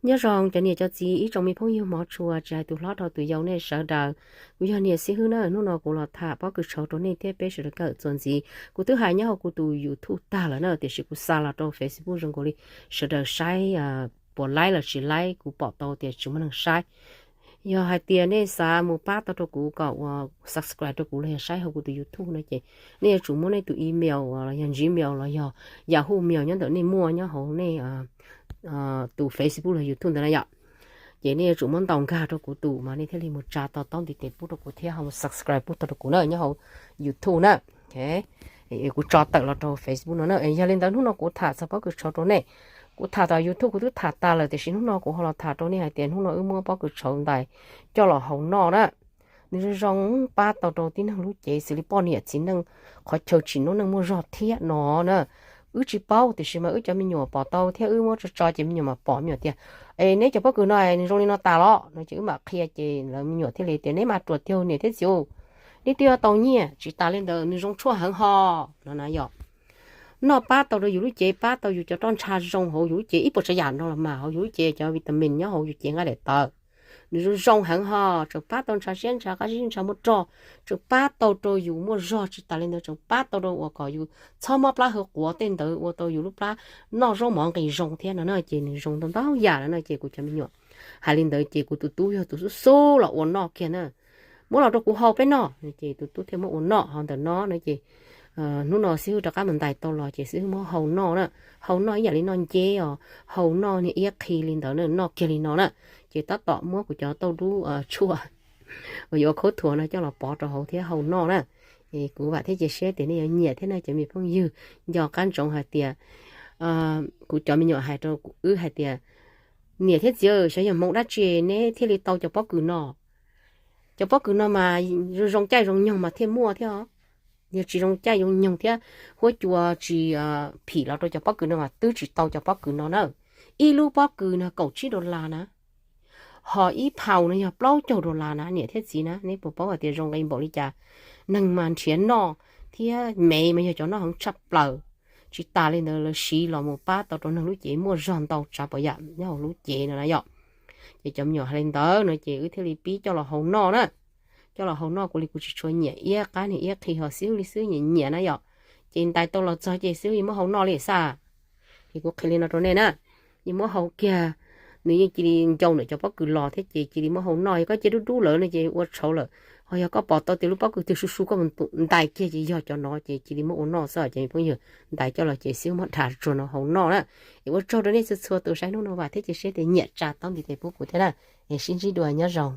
Nyob zoo cov niam cov txiv ib tsoom me phooj ywg hmov tshua, tsis hais tus hlob rau tus yau nej sawv daws. Kuv yog niam Xib Hwb na, hnub no kuv los tham pob kws tshauv rau nej thiab peb sawv daws kawm txuas ntxiv. Kuv twb hais nyob hauv kuv tus YouTube tag lawm na, tiam sis kuv xa los rau Facebook zoo nkaus li sawv daws saib puas laib los tsis laib, kuv pom tau tias tsis muaj neeg saib. Yog hais tias nej xav mus pab tau rau kuv kom ua subscribe rau kuv los yog saib hauv kuv tus YouTube no ces nej yuav tsum muab nej tus email los yog Gmail los yog Yahoo mail nyob ntawm nej muaj nyob hauv nej tus Facebook los YouTube ntawd na yom. Ces nej yuav tsum muab ntaus nkag rau kuv tus mas nej thiaj li mus tsa to taub ntiv tes pub rau kuv thiab ho mus subscribe pub tau rau kuv na nyob hauv YouTube na. Kuv tso tawm los rau Facebook no na. Yog li ntawd hnub no kuv tham txog pob kws tshauv rau nej. Kuv tham tom YouTube kuv twb tham tas lawm tiam sis hnub no kuv ho los tham rau nej hais tias hnub no wb muab pob kws tshauv ntais coj los hau noj na. Nws zoo zoo pab tau rau tib neeg lub cev xws li poj niam txiv neej, qhov chaw tsim noob neej muaj zog thiab no na. Wb tsis paub tiam sis mas wb cov me nyuam pom tau thiab wb muab tso tso ces me nyuam mas pom me nyuam tias, es neb cov pob kws no nws zoo li no tas los no ces wb mam qhia ces lawv me nyuam thiaj li tias neb mas ruam tiag niam thiab txiv, neb twb yuav tau nyiaj. Tsis tas li ntawd nws zoo tshuaj heev ho no na yom. Noj pab tau rau yus lub cev, pab tau yus cov roj ntsha zoo hauv yus lub cev, ib puas tsav yam no los mas hauv yus lub cev cov vitamin nyob hauv yus cev nqaij daim tawv. Nws zoo zoo heev ho, tseem pab tau ntshav siab ntshav qab zib ntshav muaj rog, tseem pab tau rau yus muaj zog. Tsis tas li ntawd tseem pab tau rau uas kom yus txhob mob plab hwv quav tej ntawd ua tau yus lub plab noj zaub mov nqis zoo thiab no na. Ces nws zoo ntau ntau yam no na ces kuv cov me nyuam hais li ntawd ces kuv tus tub yog tus xub xub los ua noj kiag na. Muab los rau kuv hau peb noj no ces tus tub thiaj muab ua noj ho ntawm no no ces hnub no Xib Hwb rov qab mus ntais tau los ces Xib Hwb muab hau noj na. Hau noj ib yam li noj nceb os, hau noj niag iab qhi li ntawd na, noj kiag li no na. Ces tab tom muab kuv cov tauj dub tshuaj uas yuav ua khaub thuas no coj los pov rau hauv thiab hau noj na. Es kuv vam thiab cia siab tias nej yuav nyiam thiab na cov me phooj ywg. Nco qab ntsoov hais tias kuv cov me nyuam hais rau wb hais tias, niam thiab txiv, xyov yog hmoov dab tsi neb thiaj li tau cov pob kws no. Cov pob kws no mas zoo zoo caij zoo nyoog mas thiaj muaj thiab os. Yog tsis zoo caij zoo nyoog thiab huab cua tsis phim los rau cov pob kws no mas twb tsis tau cov pob kws no na. Ib lub pob kws no kaum tsib dollar na, ho ib pound no yog plaub caug dollar na niam thiab txiv na. Neb puas paub hais tias zoo nqi npaum li cas? Neeg mas nrhiav noj thiab me mas yog cov noj heev tshaj plaws. Tsis tas li ntawd lawv siv los mus pab tau rau neeg lub cev muaj zog ntau tsav puas yam nyob hauv lub cev no na yom. Ces cov me nyuam hais li ntawd no ces wb thiaj li pib coj los hau noj na. Coj los hau noj kuv li kuv tsis tshua nyiam iab qab niag iab qhi ho Xib Hwb li xwb nyiam nyiam na yom. Ces ntais tau los txog ces Xib Hwb yeej muab hau noj li xwb. Ces kuv qhia li no rau nej na, yeej muab hau kiag, nws yeej cia li ncau ntawm cov pob kws los thiab ces cia li muab hau noj. Yog koj cia dub dub lawm no ces ua tshauv lawm, ho yog koj pom tau tias lub pob kws twg su su koj mus ntais kiag ces yog cov no ces cia li muab ua noj xwb cov me phooj ywg. Ntais coj los ces Xib Hwb muab dhas tsuag no hau noj na. Es ua tsaug rau nej txhua txhua tus saib hnub no vam thiab cia siab tias nyiam tsa taub ntiv tes pub kuv thiab na. Es sib ntsib dua, nyob zoo.